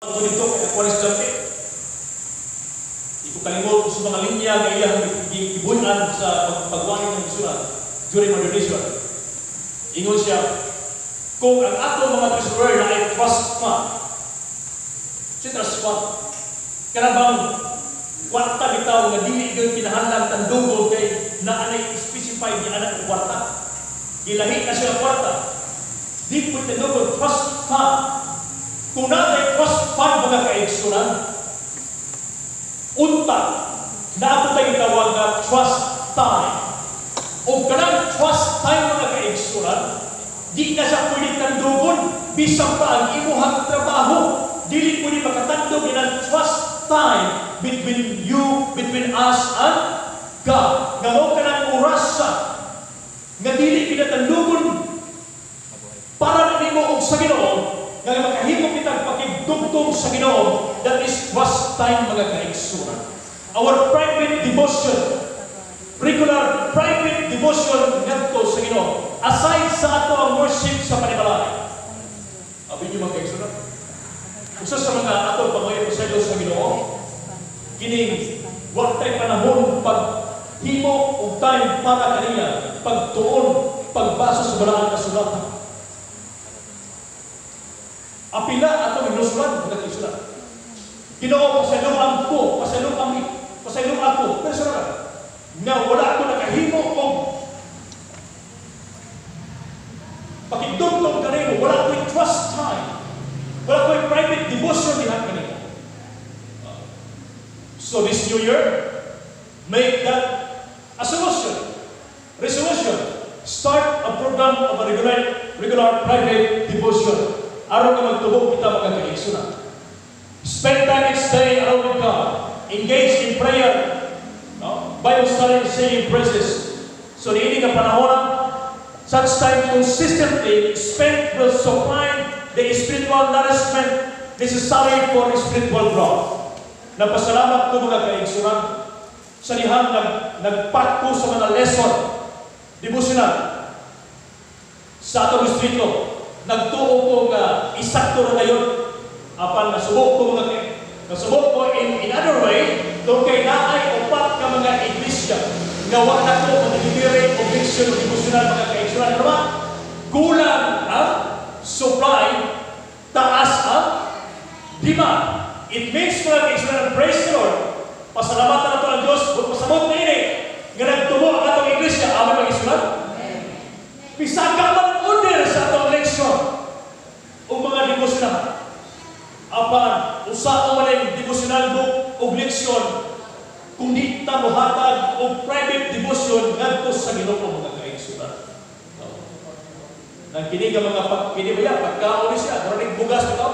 Ako dito kay ako ni estudyante. Di ko kalimot sa mga linya nga iyang gibuy-an sa pagwali ng isulat during moderation. Ingon siya, kung ang ato mga treasurer na ay trust fund, si trust fund, kana bang kwarta bitaw nga dili gyud kinahanglan tandugon kay naa nay specified ni anak og kwarta. Gilahi na siya ang kwarta. Di po tandugon, trust fund. Kung naa trust fund, mga kaigsunan, unta na ako tayo tawag nga trust time. O kanang trust time, mga kaigsunan, di na siya pwede tandugon bisan pa ang imuhang trabaho. Dili pwede makatandog ng trust time between you, between us and God. Nga mo kanang orasa nga dili pinatandugon para nimo og sa Ginoo, nga makahimo kitang pakigdugtong sa Ginoo, that is trust time, mga kaigsunan. Our private devotion, regular private devotion ngadto sa Ginoo aside sa ato ang worship sa panimalay. Abi niyo, mga kaigsunan, usa sa mga atong pangayo sa Ginoo kining wa tay panahon pag himo og time para kaniya, pagtuon, pagbasa sa Balaang Kasulatan. Apila atong hinusulan, mga kaigsunan. "Ginoo, pasayloan ko, pasayloan mi, pasayloan ako, personal, nga wala ko nakahimo og pakigdugtong kanimo, wala ko'y trust time, wala ko'y private devotion diha kanimo." So this new year, make that a solution. Resolution. Start a program of a regular private devotion. Aron nga magtubo kita, mga kaigsunan. Spend time each day alone with God. Engage in prayer. No? Bible study and singing praises. So niini nga panahon, such time consistently spent will supply the spiritual nourishment necessary for spiritual growth. Napasalamat ko, mga kaigsunan, sa dihang nagpak ko sa mga lesson devotional sa atong distrito. Nagtuo ko nga isakto na ngayon. Apan nasubok ko mga nasubok ko in other way tungod kay naay upat ka mga iglesia nga wa na ko mag-delivery og leksyon o devotional, mga kaigsunan. Ano ba? Kulang ang supply, taas ang demand. It means, mga kaigsunan, praise the Lord. Pasalamatan nato ang Diyos, pasabot na ini nga nagtubo ang atong iglesia. Amen, mga kaigsunan? Pisaka man ang order sa atong leksyon o mga devotional. Apan, usa man ang devotional book o leksyon kung di ta mohatag og private devotion ngadto sa Ginoo, mga kaigsunan. No. Nang kini nga mga pag kini ba ya pagkaon ni siya, murag bugas bitaw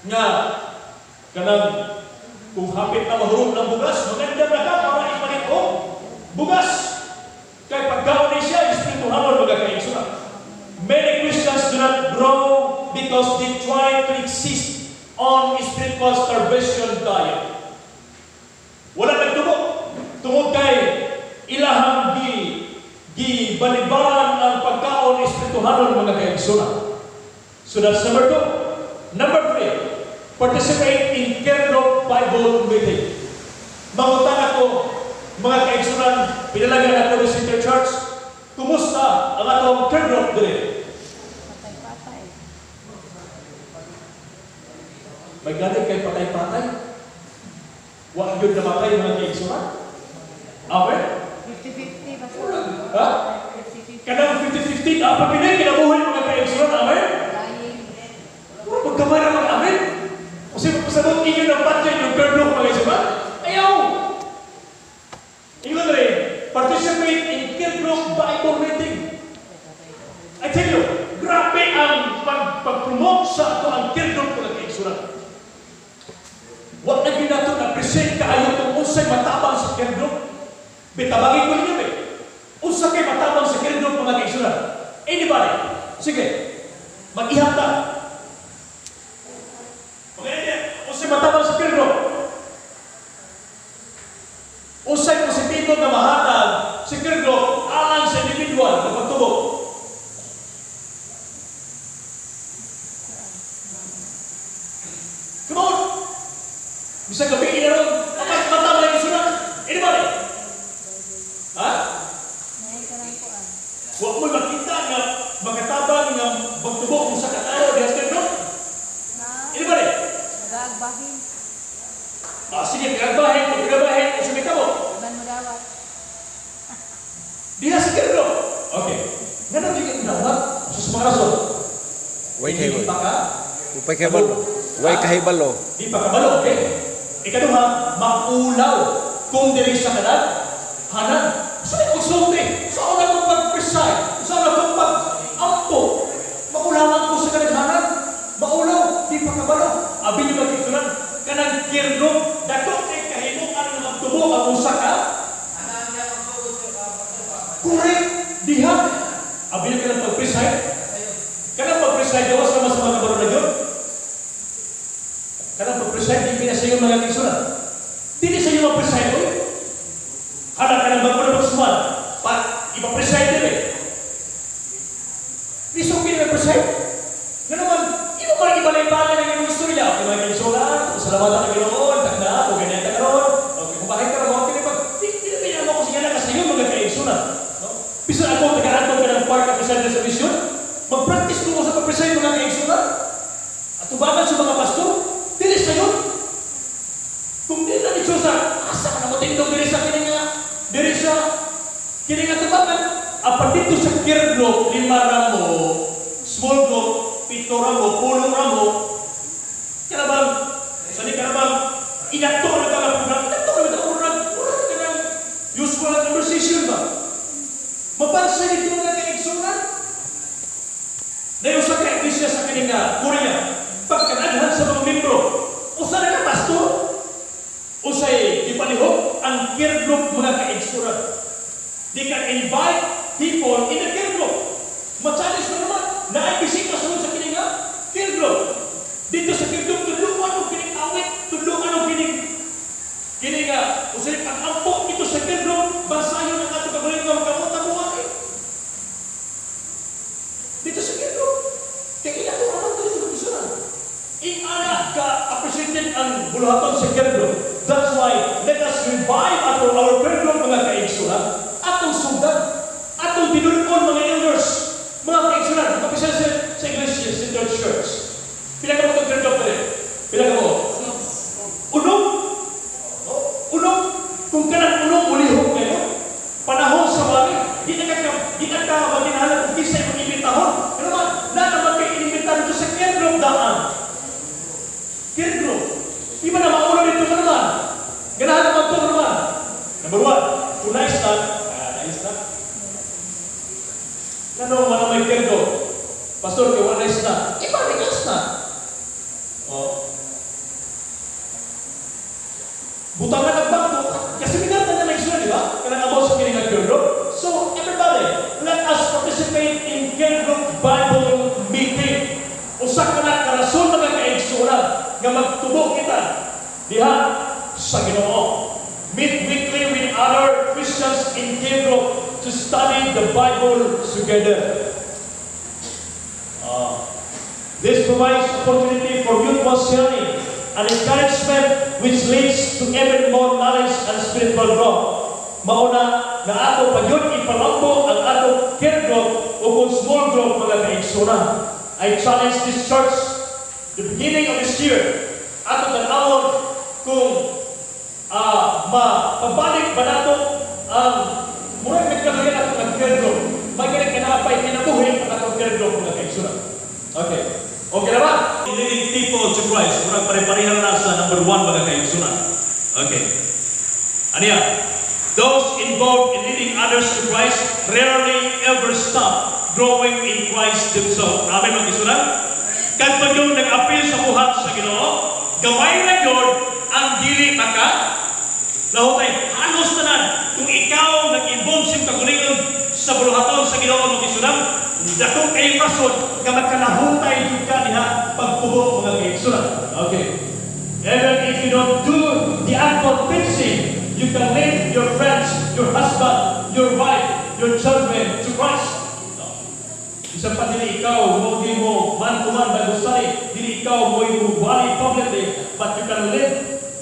nga kanang kung hapit na mahurot ng bugas, maganda na ka para ipalit og bugas. Kay pagkaon ni siya, espirituhanon, mga kaigsunan. Many Christians do not grow because they try to exist on spiritual starvation diet. Wala nagtubo. Tungod kay ilahang gi gi balibaran ang pagkaon espirituhanon, mga kaigsunan. So that's number two. Number three, participate in care group Bible meeting. Mangutan ako, mga kaigsunan, pinalagan ako ng Center Church, kumusta ang atong care group diri? Patay-patay. May gani kay patay-patay? Wa gyud namatay, mga kaigsunan? Amen? 50-50 basta. Ha? 50-50. Kanang 50-50, ah, pag kinabuhi, mga kaigsunan, amen? Dying. Puro magkamay na mag-amen. Kasi magpasabot inyo ng budget yung care group, mga kaigsunan. Ayaw! Ingon rin, participate in care group Bible reading. I tell you, grabe ang pag-promote sa ato ang care group, mga kaigsunan. Wa na gyud nato na-appreciate kaayo kung unsay matabang sa care group. Bitabangin ko ninyo eh. Unsa kay matabang sa care group, mga kaigsunan? Anybody? Sige. Mag-ihap ta. Okay, unsay matabang sa care group? Unsay positibo nga mahatag si care group alang sa individual na pagtubo? Come on! Bisag gabi na ron, kapag mata mga isunan. Anybody? Ha? Naay karang kuan. Wa mo makita nga makatabang nga magtubo kung sa katao diha sa care group? Na Anybody? nagaagbahin. Ah, sige, pinagbahin, kung pinagbahin, kung sumita mo. Iban mo dawat. Diha sa care group. Okay. Nga na di ka dawat sa mga rason. Way Hindi kahibalo. pa ka? Upay kahibalo. Way kahibalo. Di pa kabalo, okay? Ikaduha, maulaw. Kung dili sa kanal, hanan. So, magsulti. Sa una kong pag-preside, sa una kong pag-ampo, maulawan ko sa kanaghanan. Maulaw, di pa kabalo. Abi niyo magkitunan, kanang care group, dako kay kahimo ano na magtubo ang usa ka. Correct, diha. Abi niyo kanang pag-preside. Kanang pag-preside, gawas naman sa mga kabalo na yun. Kanang pag-preside, di na sa iyo mga kaigsunan. Dili sa iyo mag-preside, oy. Hala ka ng bago na magsuman. Pa, ipa-preside din eh. Di so okay na mag-preside. Nga naman, imo man ibalay-balay ng imong istorya. Okay, mga kaigsunan, salamatan ng Ginoo, tagna, o ganyan ka karon. Okay, kung bakit ka ron, okay, pag, di, di na pinamo ko sige na kasi yun mga kaigsunan. No? Bisan ako, taga-antong ka ng park at preside sa mission, mag-practice ko sa pag-preside, mga kaigsunan. At tubangan sa mga pastor, dili sa yun. Kung di na dito sa, asa ka na mo tindog diri sa kini nga, diri sa kini nga tubangan, apan dito sa care group, lima ra mo, small group, pito ra mo, pulo ra mo, kana bang, sa ni kana bang, inakto na ka nga program, inakto na ka program, wala ka ng usual conversation ba? Mapansin ito mga kaigsunan. Dahil sa ka iglesia sa kining nga Korea, pagkanaghan sa mga membro, usa na ka pastor, usay gipalihok ang care group, mga kaigsunan. They can invite people in the care group. Ma-challenge na naman, na ay bisita sunod sa kining nga care group. Dito sa care group, tudluan og kining awit, tudluan og kining nga usay pag-ampo dito sa care group, bansayon ang ato kagaling nga magkamot mo eh. Dito sa care group. Kaya ila ko naman dito sa kaigsunan. Ingana ka appreciated ang buluhaton sa care group. That's why let us revive ato our care group, mga kaigsunan. Atong sugdan, atong tinulon mga elders, mga kaigsunan, kapisa sa Iglesia Central Church. Pila ka mo itong care group dali? Pila ka mo? Six. Unom. No? Unom. Kung kanang unom ulihok ngayon, panahon sa wali, di na ka maginhalan kung kinsa imong imbitahon. Pero man, na naman kay inimbitahan dito sa care group daan. Care group. Di ba na maulo dito ka naman? Ganahan naman ito naman. Number one, kung nais na, ah, nais na. Ano, wala may care group. Pastor, kay wala nais na. Iba, nais na. Oh. Butangan ang bangko. Kasi minata na may di ba? Kanang about sa kining care group. So, everybody, let us participate in care group Bible meeting. Usa ka na karason, mga kaigsunan, nga magtubo kita diha sa Ginoo. Meet weekly with other Christians in care group to study the Bible together. This provides opportunity for mutual sharing and encouragement, which leads to even more knowledge and spiritual growth. Mauna nga ato pa yun ipalambo ang atong care group o kung small group, mga kaigsunan. I challenge this church the beginning of this year. Ato tan-awon kung mapabalik ba nato ang murag nagkagayan ato ng care group. May ganit kanapay kinabuhi ang atong care group, mga kaigsunan. Okay. Okay na ba? Leading people to Christ. Murag pare-pareha na sa number one, mga kaigsunan. Okay. Ano yan? Those involved in leading others to Christ rarely ever stop growing in Christ themselves. Amen, mga kaigsunan? Kadto yung nag-apil sa buhat sa Ginoo, gamay na yun ang dili maka lahutay. Halos tanan, kung ikaw nag-involve sa kagulingon sa buluhaton sa Ginoo, mga kaigsunan, dako kay rason nga makalahutay jud ka diha pagtubo, mga kaigsunan. Okay. Even if you don't do the actual teaching, you can lead your friends, your husband, your wife, your children to Christ. No. Bisan pa dili ikaw mo di mo man to man Bible study, dili ikaw mo wali publicly, but you can lead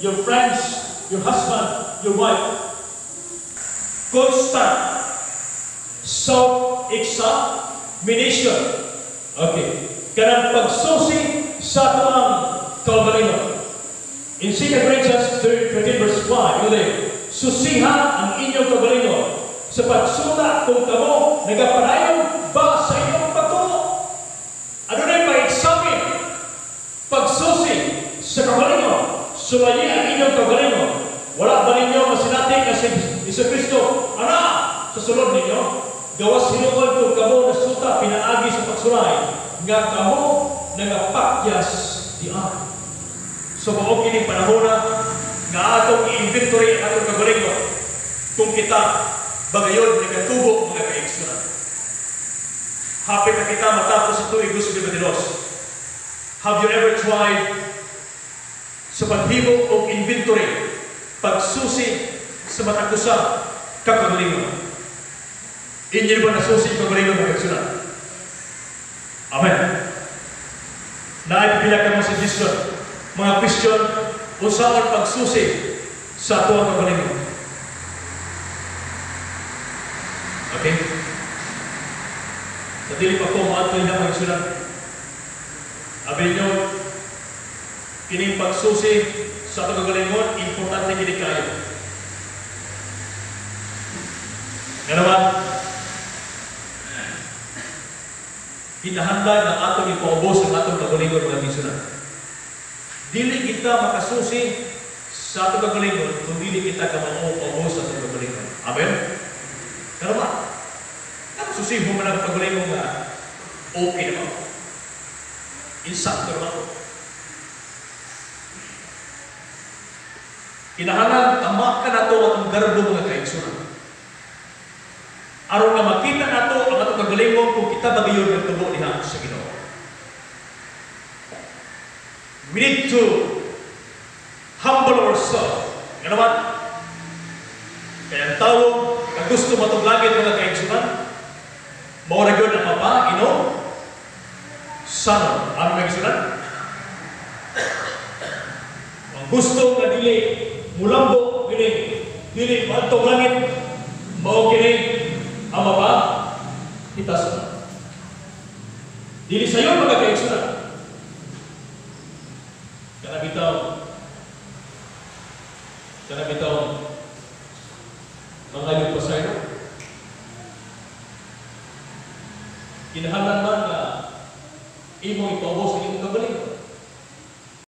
your friends, your husband, your wife. Constant self-examination. Okay. Kanang pagsusi sa atoang kaugalingon. In 2 Corinthians 13 verse 5, yun, "Susiha ang inyong kaugalingon sa pagsuta kung kamo nagapadayon ba sa inyong pagtuo." Adunay pa-examine, pagsusi sa kaugalingon? Sulayi ang inyong kaugalingon. Wala ba ninyo masinati nga si Hesus Kristo ana sa sulod ninyo? Gawas hinuon kung kamo nasuta pinaagi sa pagsulay nga kamo nagapakyas diay. So mao kini panahon na nga atong i-inventory ang atong kaugalingon kung kita bagayon nagatubo, mga kaigsunan. Hapit na kita matapos sa tuig 2022. Have you ever tried sa paghimo og inventory, pagsusi sa matag usa ka kaugalingon? Inyo ba nasusi ang kaugalingon, mga kaigsunan? Amen. Naay pila ka mga suggestion, mga question, unsaon pagsusi sa atoang kaugalingon. Okay? Sa dili pa ko moadto na, mga kaigsunan. Abi nyo, kining pagsusi sa atong kaugalingon, importante kini kaayo. Nga naman, kinahanglan nga atong ipaubos ang atong kaugalingon, mga kaigsunan. Dili kita makasusi sa atong kaugalingon kung dili kita kamao paubos sa atong kaugalingon. Amen? Pero ba? Susi mo man ang kaugalingon nga okay naman. Insakto naman ko. Kinahanglan tama ka nato atong garbo, mga kaigsunan. Aron nga makita nato ang atong kaugalingon kung kita ba gayon nagtubo diha sa Ginoo. We need to humble ourselves. Nga naman, kaya ang tao nga gusto matug langit, mga kaigsunan, mao ra gyud ang mapa, ino, sanon. Ano, mga kaigsunan? Ang gusto nga dili mulambo kini, dili maadtong langit, mao kini ang mapa, hitason. Dili sayon, mga kaigsunan. Kana bitaw mga pasaylo. Kinahanglan man